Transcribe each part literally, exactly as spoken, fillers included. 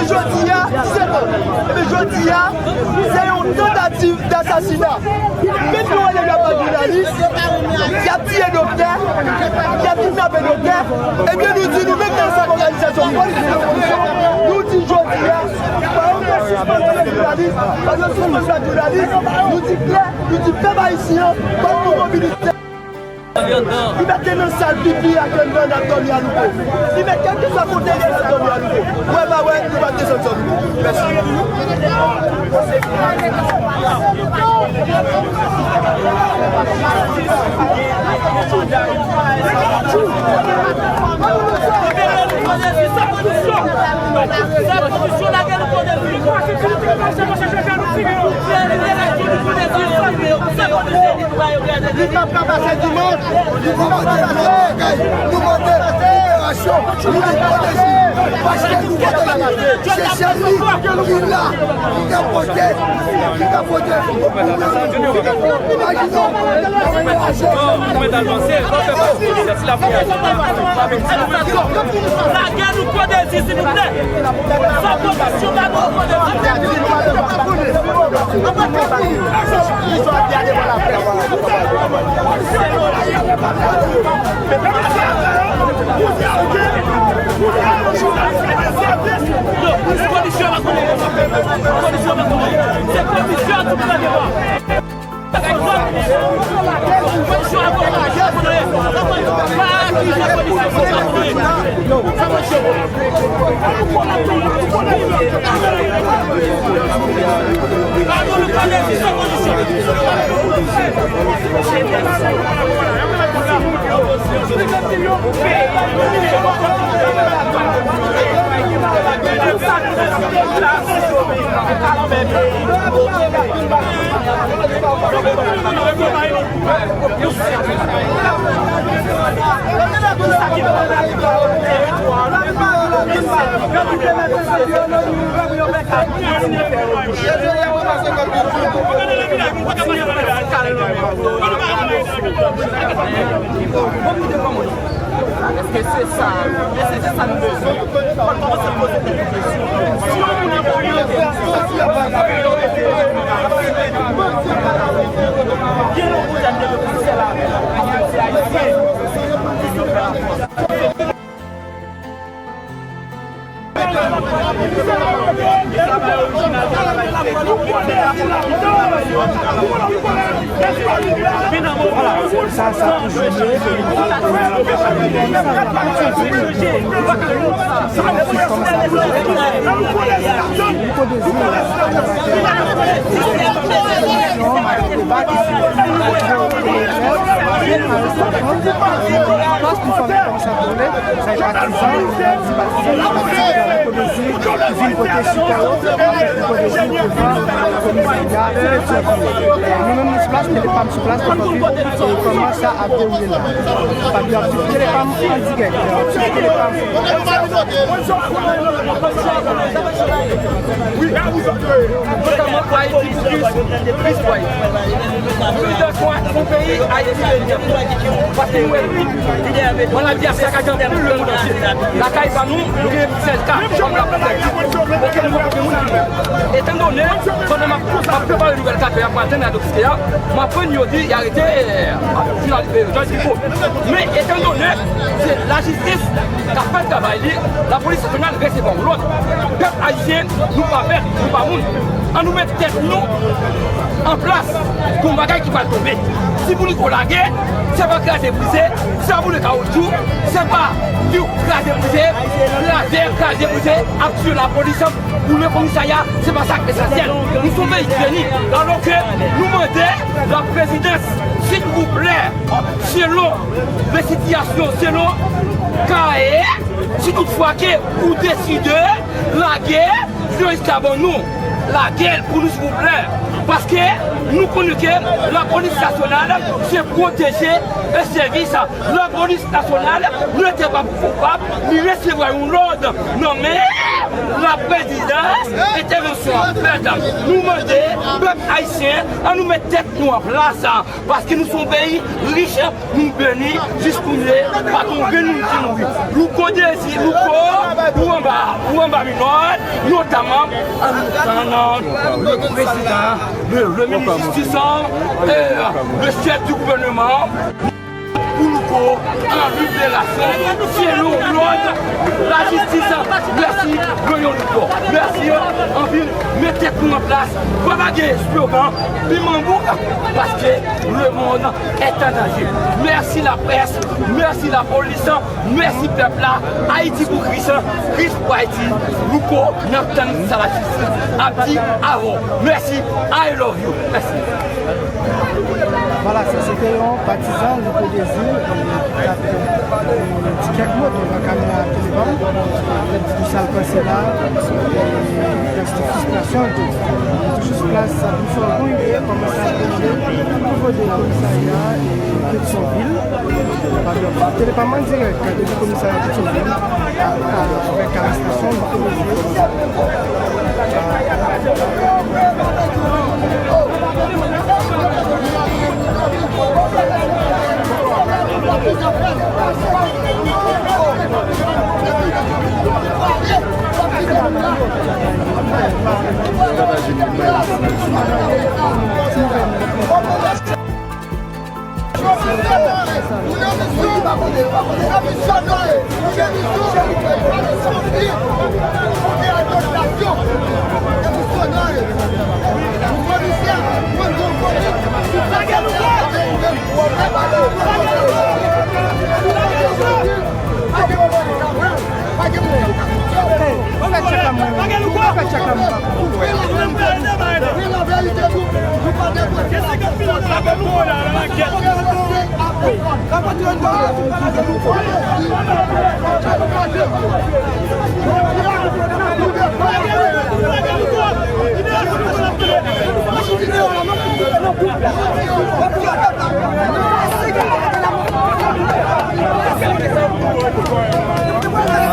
Jodi a, se bon. Ebyen, jodi a, se yon tantativ dasasina. Menm nou wè nèg yo ap bat jounalis, y ap tiye doktè, y ap kidnape doktè. Ebyen, nou di nou menm nan ansanm òganizasyon politik opozision, nou di jodi a, fò yo sispann tiye jounalis, fò yo sispann bat jounalis, nou di klè, nou di pèp ayisyen an, fòk nou mobilize. Li mete nan sal pipi ak anndan n ap dòmi a Louko. Li mete kèlkeswa kote l ye n ap dòmi a Louko. Wè pa wè, nou p ap desann san Louko. Mèsi. Li p ap ka pase dimanch. Nou mande lakay, nou mande liberasyon, nou di pwoteji, paske nou pwoteji. Se sèl li ki la, ki ka pote, ki ka pote. Imajine w, lage nou pwoteji, silvouplè. San kondisyon, lage nou pwoteji. Èske se sa? Èske se sa nou bezwen? Fò n kòmanse poze tèt nou kesyon. Si yon moun ap oryante, si yon moun ap oryante, gen yon moun k ap depoze la, paske se ayisyen. Sa, sa toujou ye, ke nou pa konn sa, sa toujou ye. Sa e patizan, nou di patizan, nou di patizan, nou di patizan, nou vin pote chita yo, nou vin pote chita yo devan komisarya. Nou menm nou sou plas, nou mete pa m sou plas pou nou viv kòman sa ap dewoule la. Fabio ap swiv Tele Pam an dirèk. Ap swiv Tele Pam. Wi, la vous entrez. Notamment pour Haïti, pour plus, plus pour Haïti. Plus de soins pour pays Haïti. Paske nou wè, maladi a sakaje anpil lemonn antye. Lakay pa nou, nou gen sèz ka, kòm la pwofèt. Okenn moun, okenn moun ki mouri. Etandone, pandan m ap, m ap prepare nouvèl ka fè a pou atann Adopsite a, m aprann yo di y arete, eh, jounalis, eh, Georges Picot. Men, etandone se lajistis k ap fè travay li, lapolis nasyonal resevwa yon lòd. Pèp ayisyen, nou pa bèt, nou pa moun. Ann nou met tèt nou an plas pou yon bagay ki pral tonbe. Si pou Louko lage, se pa kraze brize, se pa boule kawotchou, se pa di w kraze brize, kraze, kraze brize, ap tiye lapolis, boule komisarya, se pa sa k esansyèl. Nou se yon peyi ki beni, alò ke nou mande laprezidans, silvouplè, selon le sitiyasyon, selon ka a, si toutfwa ke ou deside lage Floris la ban nou, lage l pou nou, silvouplè. Paske nou konnen ke lapolis nasyonal se pwoteje e sèvi lapolis nasyonal, nou te pa koupab, li resevwa yon lòd nan men laprezidans, entèvansyon Medam, nou mande pèp ayisyen, ann nou met tèt nou an plas, paske nou se yon peyi rich, nou beni, jis kounye, pa gen yon grenn moun ki mouri. Louko Dezi, Louko, ou anba, ou anba minòt, notaman, ann nou tann le prezidan, le, le minis jistis, e, le chèf di gouvèneman. Pou Louko, an liberasyon, selon lòd lajistis. Mèsi, Leyon Louko. Mèsi anpil. Met tèt nou an plas. Pa pa gen slogan, piman bouk, paske le monde est en danger. Mèsi laprès, mèsi lapolis, mèsi pèp la. Ayiti pou Kris, Kris pou Ayiti. Louko, n ap tann sa lajistis ap di avè w. Mèsi, I love you. Mèsi. Vwala, sa se te yon patizan Louko Dezi, e, k ap, e, di kèk mo devan kamera telefòn, pou di nou sa l panse la, e, kèsyon fristrasyon l tou. Li toujou sou plas, sa vin fè yon bon ide, kòman sa ap rive, nivo de komisarya, e, Petyonvil. Te depi an dirèk depi komisarya Petyonvil, a, a, avèk arestasyon Louko Dezi. Fè tchèk la mwen. Fè tchèk la mwen.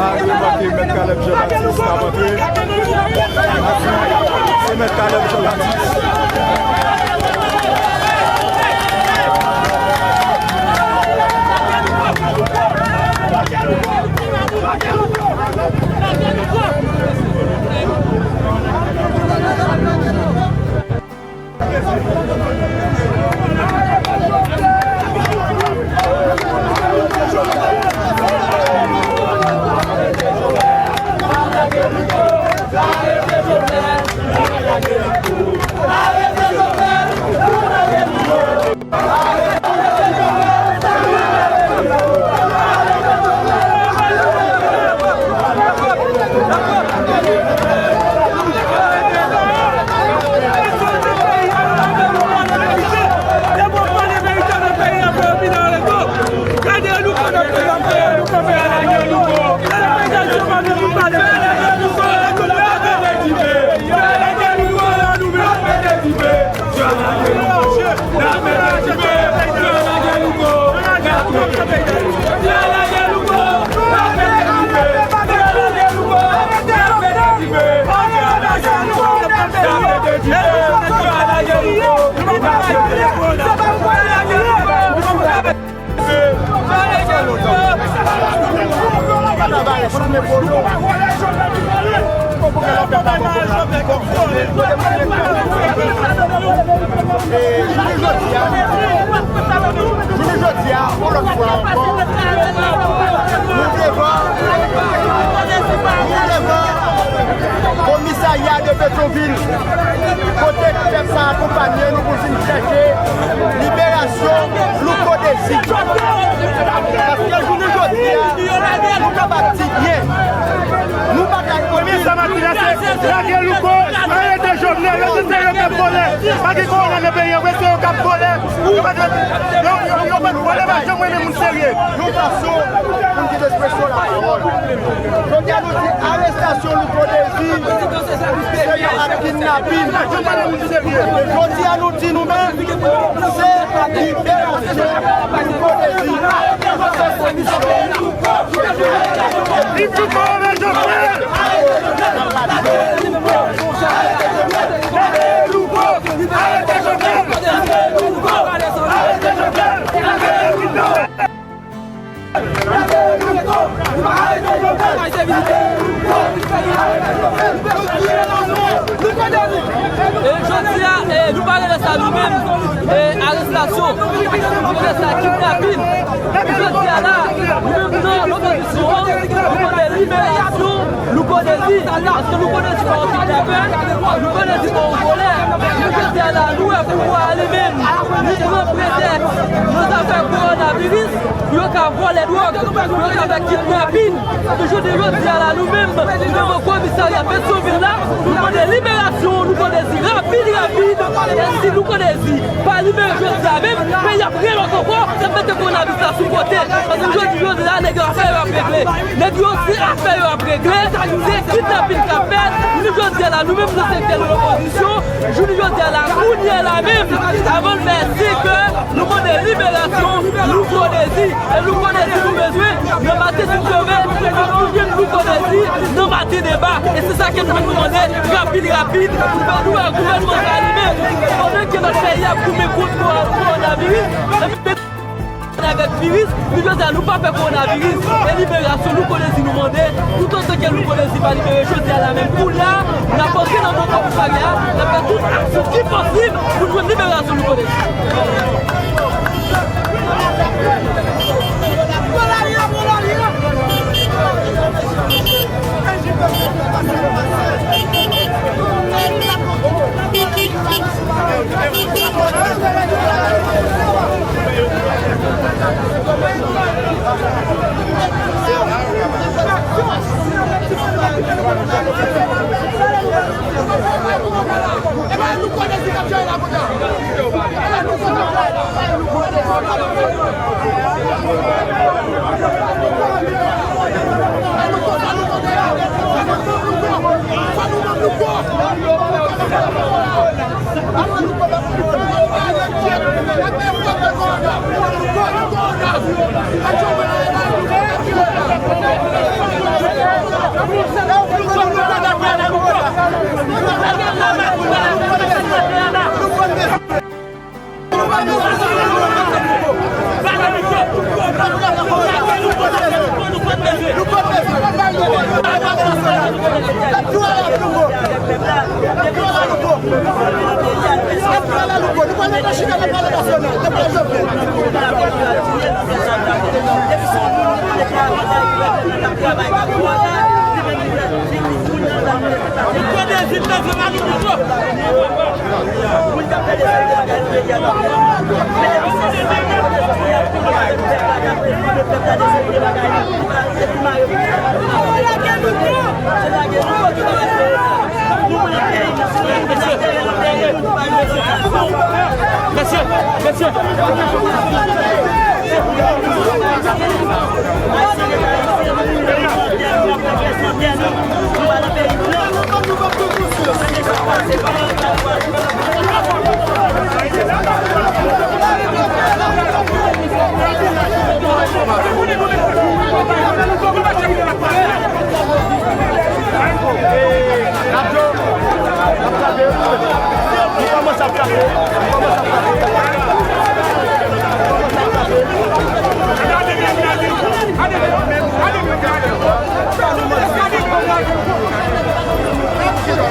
Ah, nou manke Mèt Caleb Jean Baptiste, n ap antre. Se Mèt Caleb Jean Baptiste. E jounen jodi a, jounen jodi a, yon lòt fwa ankò, nou devan, nou devan komisarya de Petyonvil, kote pèp sa akonpanye nou pou vin chèche liberasyon Louko Dezi. Paske jounen jodi a, nou kapab di byen, nou pa ka... Premye sa m ap di la, se lage Louko, arete Jovenel, yo di se yo k ap vòlè. Pa gen kowona nan peyi an vre, se yo k ap vòlè. Yo pa dwe, yo, yo, yo pa, vòlè pa janm renmen moun serye. Yon fason pou n kite ekspresyon lapawòl. Jodi a nou di arestasyon Louko Dezi se yon ak kidnapin. Jodi a nou di nou menm se liberasyon Louko Dezi. Se solisyon. Viv Louko, viv Jovenel! E jodi a, e, nou pa rele sa nou menm, e, arestasyon. Nou rele sa kidnapin. E jodi a la, nou menm nan lopozisyon an, nou mande liberasyon Louko Dezi. Paske Louko Dezi pa yon kidnapè, Louko Dezi pa yon vòlè. Nou jodi a la, nou wè pouvwa a li menm, li pran pretèks nan zafè kowonaviris pou yo ka vòlè dwòg, pou yo ka fè kidnapin. Paske jodi, jodi a la, nou menm, nou menm komisarya Petyonvil la, nou mande liberasyon Louko Dezi rapid, rapid. E si Louko Dezi pa libere jodi a menm, peyi ap rele ankò, y ap mete kowonaviris la sou kote. Paske jodi, jodi a, nèg yo afè yo ap regle. Nèg yo se afè yo ap regle, se kidnapin k ap fèt. Nou jodi a la, nou menm nan sektè de lopozisyon, jounen jodi a la, kounye a la menm, avan l fè senk è, nou mande liberasyon Louko Dezi. E Louko Dezi nou bezwen nan maten si Dye vle, fòk nou jwenn Louko Dezi nan maten deba. E se sa ke nou menm nou mande rapid, rapid, pou nou wè gouvènman sa li menm. Pandan ke lòt peyi ap goumen kont kowonaviris, avèk viris, nou jodi a nou pa pè kowonaviris. E liberasyon Louko Dezi nou mande. Toutotan ke Louko Dezi pa libere jodi a la menm, kounye a, n ap antre nan bon komisarya, n ap fè tout aksyon ki posib pou n jwenn liberasyon Louko Dezi. Mesye, mesye.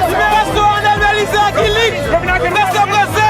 Liberasyon Arnel Belizaire Guilly, prese, prese.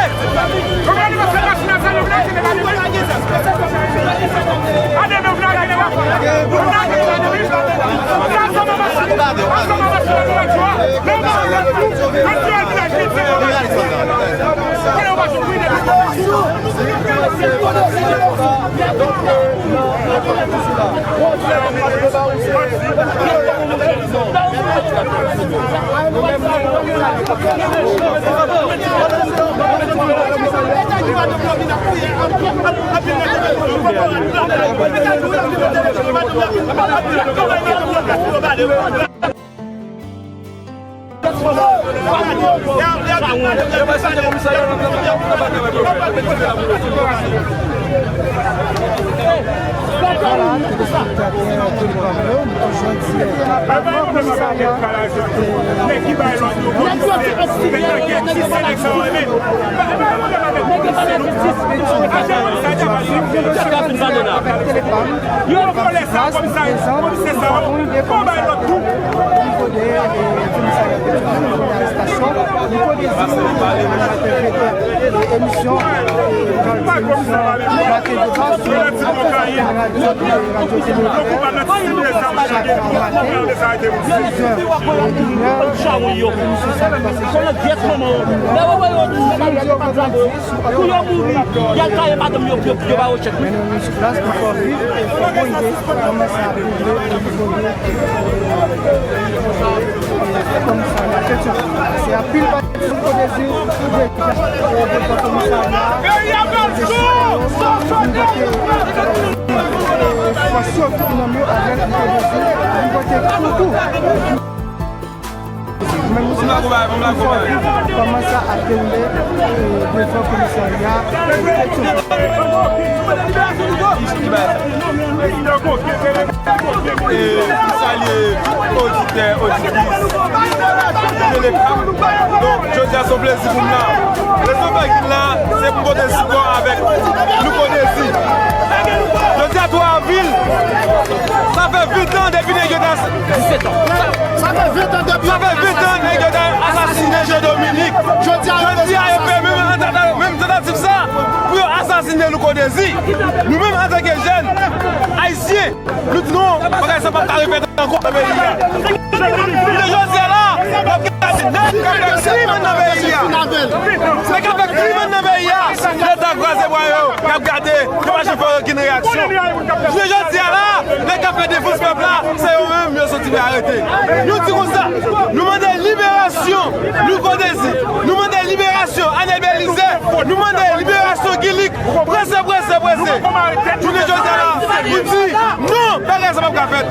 Vwala, telespektatè Telepanm yo, nou toujou an dirèk. Nèg ki bay lòd yo, komisè, fè ankèt, si se nèg sa yo renmen. Yo vòlè sa, komisè, komisè sa yo, pa bay lòd tou. O nivo de, eh, komisarya Petyonvil, nou gen arestasyon Louko Dezi, ki te fè emisyon, eh, pral di emisyon Maten Deba sou radyo, radyo Tele Lorèl, chak maten, dizè, emisyon sa ap pase chak maten, sou Pou yo mouri, y al taye madanm yo, yo, yo ba yo chèk, wi. Men nou, nou sou plas, nou fè viv, fò konn de kòman sa ap rive o nivo de, e, komisarya Petyonvil. Se anpil bagay sou Louko Dezi, deja, e, devan komisarya. Peyi a pral sou! E, fòs yo tout nonm yo avèk Louko Dezi, li pote koukou. Men nou se la pou fè viv kòman sa ap dewoule, eh, devan komisarya, eh, Petyonvil. E, m salye tout oditè, oditris Telepanm. Donk, jodi a se yon plezi pou m la. Rezon fè ki m la, se pou m pote sipò avèk Louko Dezi. Jodi a twa avril, sa fè vent an depi nèg yo ta Disèt an. Sa fè vent an depi... Sa fè vent an nèg yo ta asasinen Jean Dominique. Jodi a, yo pè menm tanta-, menm tantativ sa pou yo asasinen Louko Dezi. Nou menm, antanke jèn ayisyen, nou di non, bagay sa p ap ka repete ankò nan peyi a. Jounen jodi a la, n ap gade nèg k ap fè krim nan peyi a. Nèg k ap fè krim nan peyi a. Leta kraze bwa yo, y ap gade, yo pa janm fè okenn reyaksyon. Jounen jodi a la, nèg k ap fè defans pèp la, se yo menm yo soti vin arete. Nou di konsa, nou mande liberasyon Louko Dezi, nou mande liberasyon Anel Belizaire, nou mande liberasyon Guy Luc, prese, prese, prese. Jounen jodi a la, nou di non, bagay sa p ap ka fèt.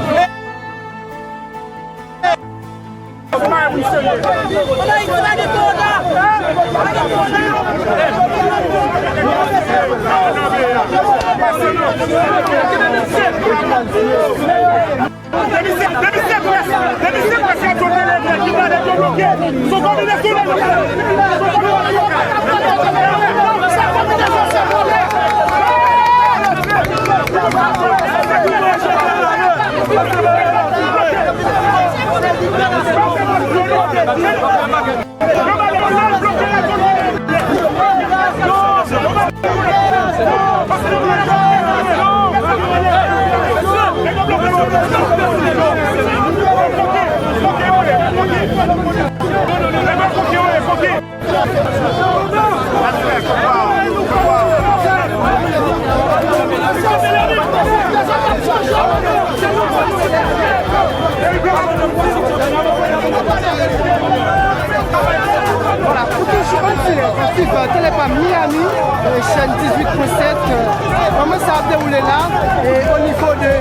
Vwala, pou toujou an dirèk, swiv Telepanm Miami, e, chèn dizuit pwen sèt, e, kòman sa ap dewoule la, e, o nivo de,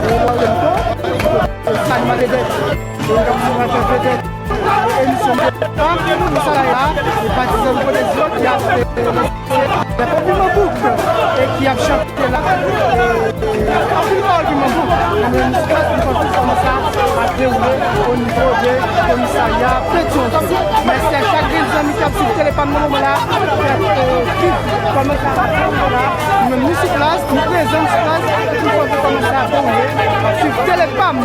e, Washington, Salma Vedette, e, Salma Vedette, e, emisyon de pa, e, sa la, e, patizan Louko Dezi ki ap, e, Lè pou Piman Bouk, e ki ap chante la, e, anpil pawòl Piman Bouk. Ann nou sou plas pou n konn kòman sa ap dewoule o nivo de komisarya Petyonvil. Mèsi a chak grenn zanmi k ap swiv Telepanm nan moman la, k ap, e, viv kòman sa ap dewoule la. Nou menm nou sou plas, nou prezan sou plas, pou n konn kòman sa ap dewoule. Swiv Telepanm,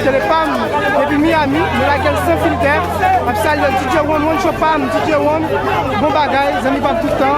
Telepanm depi Miami, nou lage l san filtè. M ap salye D J One, One Show Pam, D J One. Bon bagay, zanmi pa m tout tan.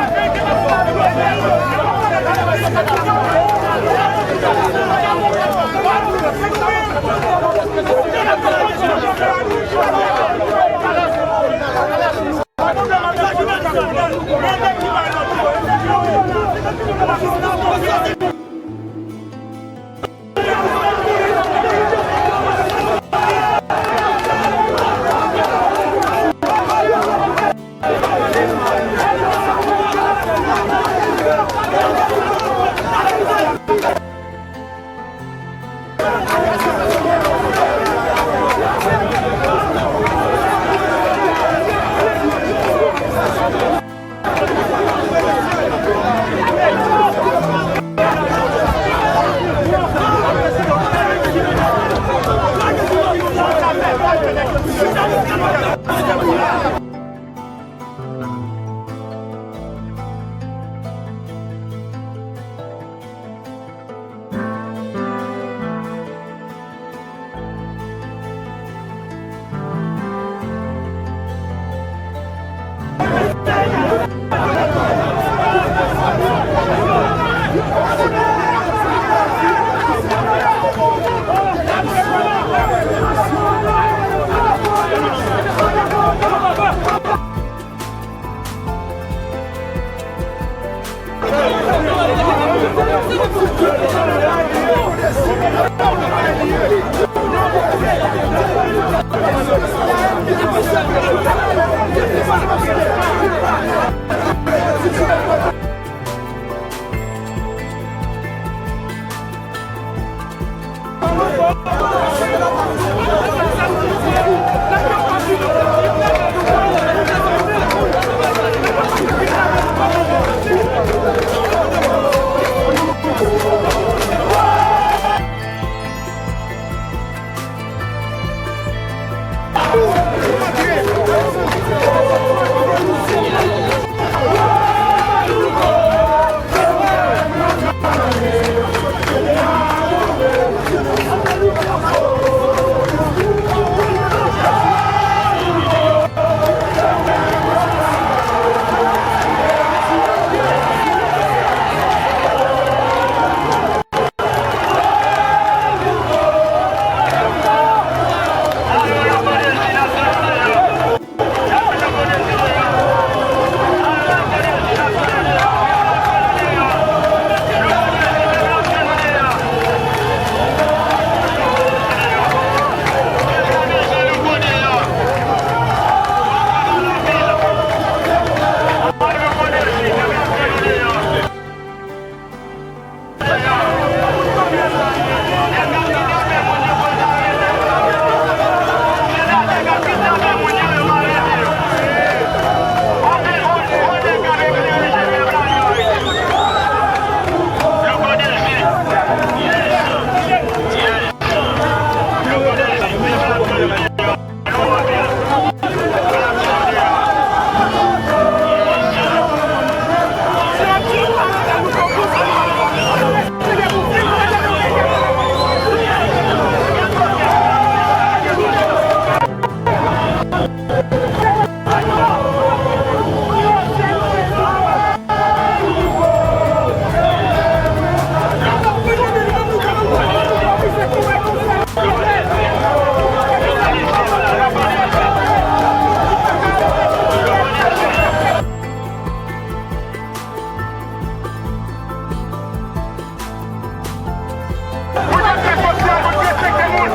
Pou tèt sosyal, pou respekte moun.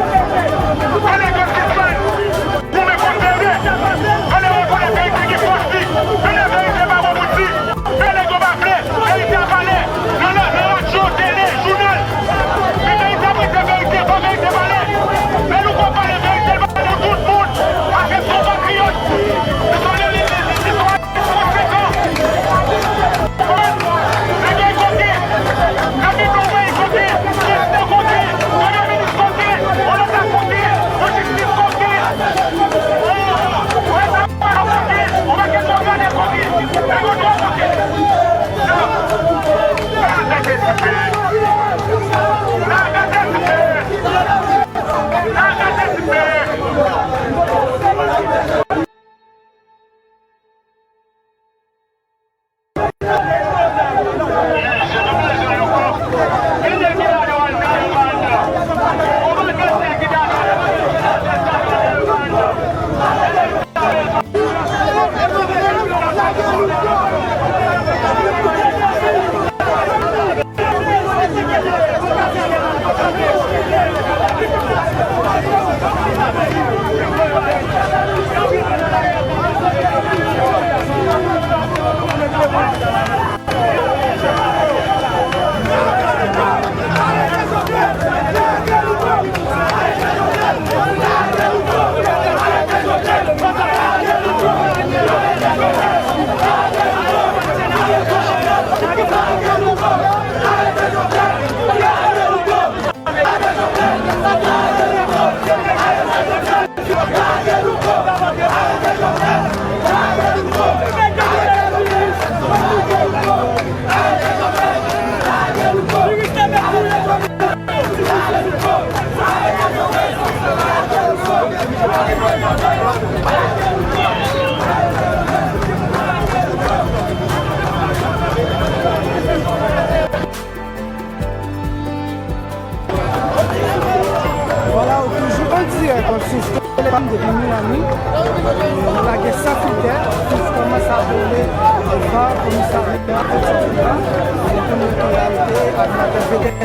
Pou pale de sistèm. Goumen kont verite. Ann nou rekonèt verite gen fòs li. Ann nou verite pa bon pou di. Pale yo pa vle. Verite a pale. Nan la, nan radyo, tele, jounal. Men verite ap rete verite. Fò verite pale. Lè nou pale verite, l pale pou tout moun. Avèk konpatriyòt. Li pale, li, li, li, li, li, konsekan. Vwala, ou toujou an dirèk sou Telegram depi Miami. E, lage san filtè, tout kòmanse ap boule devan komisarya Petyonvil la. E pou nou te arete animatè vedèt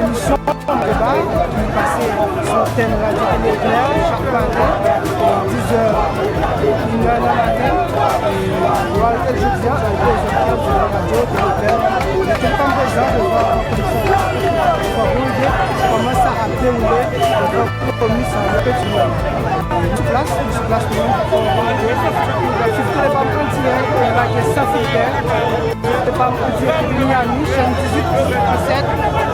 emisyon Deba, ki pase sou antèn Radyo Tele Eklè chak maten, e, dizè, inè nan maten. E, nou arete l jodi a, e, prezan sou radyo Tele Eklè. Mete fanm prezan devan komisarya. Fò nou rive kòman sa ap dewoule devan komisarya Petyonvil. Sou plas, sou plas nou menm, fò nou rive swiv Tele Pam an dirèk, lage san filtè. Tele Pam an dirèk depi Miami, chèn dizuit, dizuit, disèt.